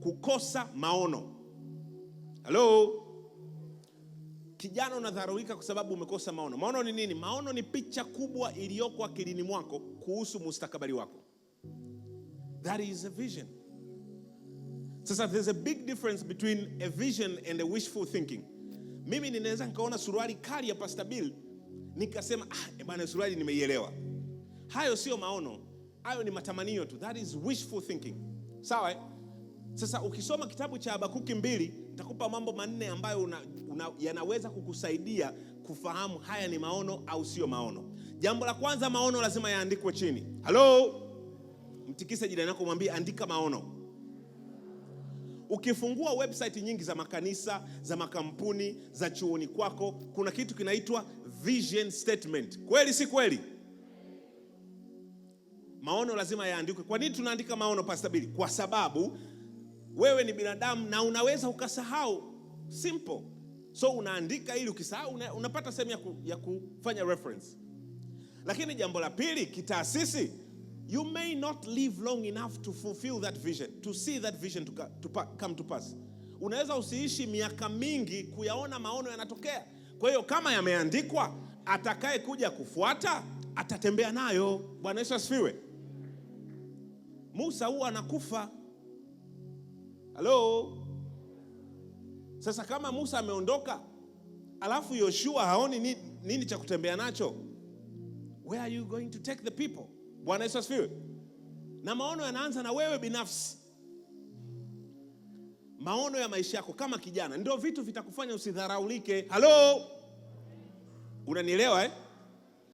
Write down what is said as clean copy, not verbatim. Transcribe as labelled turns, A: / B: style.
A: Kukosa maono. Halo kijana, unadharaulika kwa sababu umekosa maono. Maono ni nini? Maono ni picha kubwa iliyoko akilini mwako kuhusu mustakabali wako. That is a vision. Sasa there's a big difference between a vision and a wishful thinking. Mimi ninaweza nikaona suruali kali ya Pastor Bill nikasema, "Ah, eh bwana, suruali nimeielewa." Hayo sio maono, hayo ni matamanio tu. That is wishful thinking. Sawa, eh? Sasa ukisoma kitabu cha Habakuki 2, nitakupa mambo manne ambayo yanaweza kukusaidia kufahamu haya ni maono au sio maono. Jambo la kwanza, maono lazima yaandikwe chini. Halo, mtikise jirani yako, mwambie andika maono. Ukifungua website nyingi za makanisa, za makampuni, za chuoni kwako, kuna kitu kinaitwa vision statement. Kweli si kweli? Maono lazima yaandikwe. Kwa nini tunaandika maono, Pastor Billy? Kwa sababu wewe ni binadamu na unaweza ukasahau. Simple. So unaandika ili ukisahau unapata sehemu ya kufanya reference. Lakini jambo la pili, kitaasisi, you may not live long enough to fulfill that vision, to see that vision to come to pass. Unaweza usiishi miaka mingi kuyaona maono yanatokea. Kwa hiyo kama yameandikwa, atakaye kuja kufuata atatembea nayo. Bwana Yesu asifiwe. Musa huwa anakufa. Halo? Sasa kama Musa ameondoka, alafu Yoshua haoni nini cha kutembea nacho, where are you going to take the people? Bwana Yesu asifiwe. Na maono yanaanza na wewe binafsi. Maono ya maisha yako kama kijana ndio vitu vitakufanya usidharaulike. Halo, unanielewa, eh?